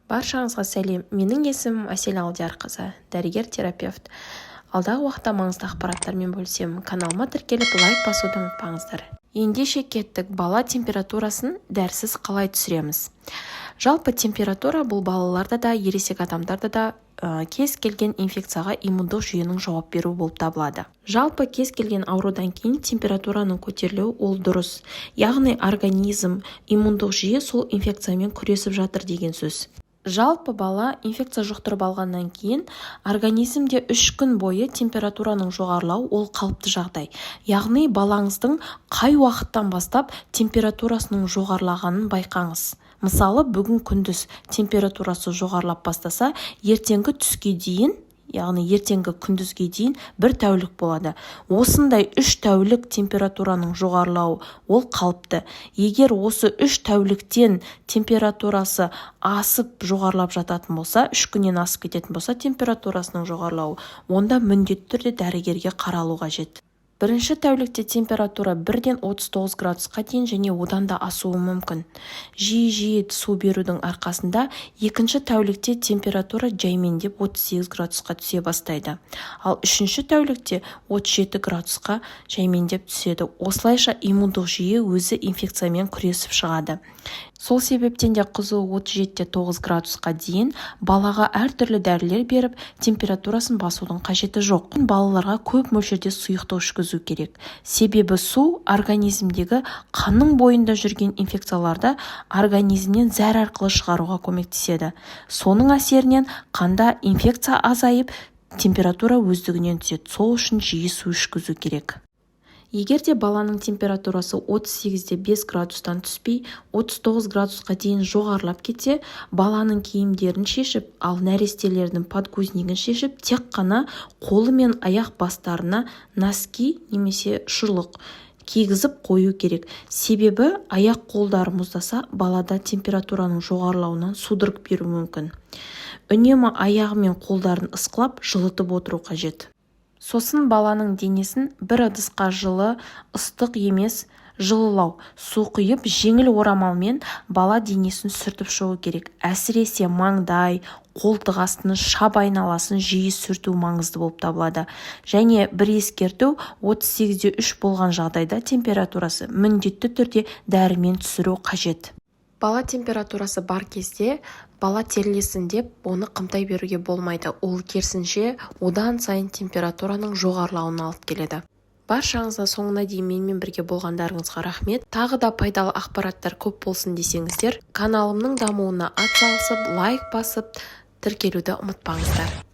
Баршаңызға сәлем! Менің есімім Әсел Алдиярқызы, дәрігер-терапевт. Алдағы уақытта маңызды ақпараттармен бөлісемін. Каналыма тіркеліп, лайк басуды ұмытпаңыздар. Ендеше кеттік! Бала температурасын дәрісіз қалай түсіреміз? Жалпы, температура бұл балаларда да, ересек адамдарда да кез келген инфекцияға иммундық жүйенің жауап беруі болып табылады. Жалпы, кез келген аурудан кейін температураның көтерілуі ол дұрыс, яғни организм, иммундық жүйе сол инфекциямен күресіп жатыр деген сөз. Жалпы, бала инфекция жұқтырып алғаннан кейін организмде 3 күн бойы температураның жоғарылауы ол қалыпты жағдай. Яғни балаңыздың қай уақыттан бастап температурасының жоғарылағанын байқаңыз. Мысалы, бүгін күндіз температурасы жоғарылап бастаса, ертеңгі түске дейін, яғни ертеңгі күндізге дейін бір тәулік болады. Осындай 3 тәулік температураның жоғарылауы ол қалыпты. Егер осы 3 тәуліктен температурасы асып, жоғарылап жататын болса, 3 күннен асып кететін болса температурасының жоғарылауы, онда міндетті түрде дәрігерге қаралу қажет. Бірінші тәулікте температура бірден 39 градусқа дейін және одан да асуы мүмкін. Жиі-жиі су берудің арқасында екінші тәулікте температура жаймендеп 38 градусқа түсе бастайды, ал үшінші тәулікте 37 градусқа жаймендеп түседі. Осылайша иммундық жүйе өзі инфекциямен күресіп шығады. Сол себептен де қызуы 37,9 градусқа дейін балаға әртүрлі дәрілер беріп, температурасын басудың қажеті жоқ. Балаларға көп мөлшерде сұйықтық ішкізу керек, себебі су организмдегі қанның бойында жүрген инфекцияларды организмнен зәр арқылы шығаруға көмектеседі. Соның әсерінен қанда инфекция азайып, температура өздігінен түседі. Сол үшін жиі су ішкізу керек. Егер де баланың температурасы 38,5 градустан түспей, 39 градусқа дейін жоғарылап кетсе, баланың киімдерін шешіп, ал нәрестелердің подгузнигін шешіп, тек қана қолы мен аяқ бастарына носки немесе шұлық кигізіп қою керек. Себебі аяқ қолдары мұздаса, балада температураның жоғарылауынан судорог беруі мүмкін. Үнемі аяғы мен қолдарын ысқылап, жылытып отыру қажет. Сосын баланың денесін бір ыдысқа жылы, ыстық емес, жылылау су құйып, жеңіл орамалмен бала денесін сүртіп шығу керек. Әсіресе маңдай, қолтық астын, шап айналасын жиі сүрту маңызды болып табылады. Және бір ескерту: 38,3 болған жағдайда температурасы міндетті түрде дәрімен түсіру қажет. Бала температурасы бар кезде бала терлесін деп, оны қымтай беруге болмайды. Ол керісінше одан сайын температураның жоғарылауына алып келеді. Баршаңызға соңына дейін менімен бірге болғандарыңызға рахмет! Тағы да пайдалы ақпараттар көп болсын десеңіздер, каналымның дамуына атсалысып, лайк басып, тіркелуді ұмытпаңыздар.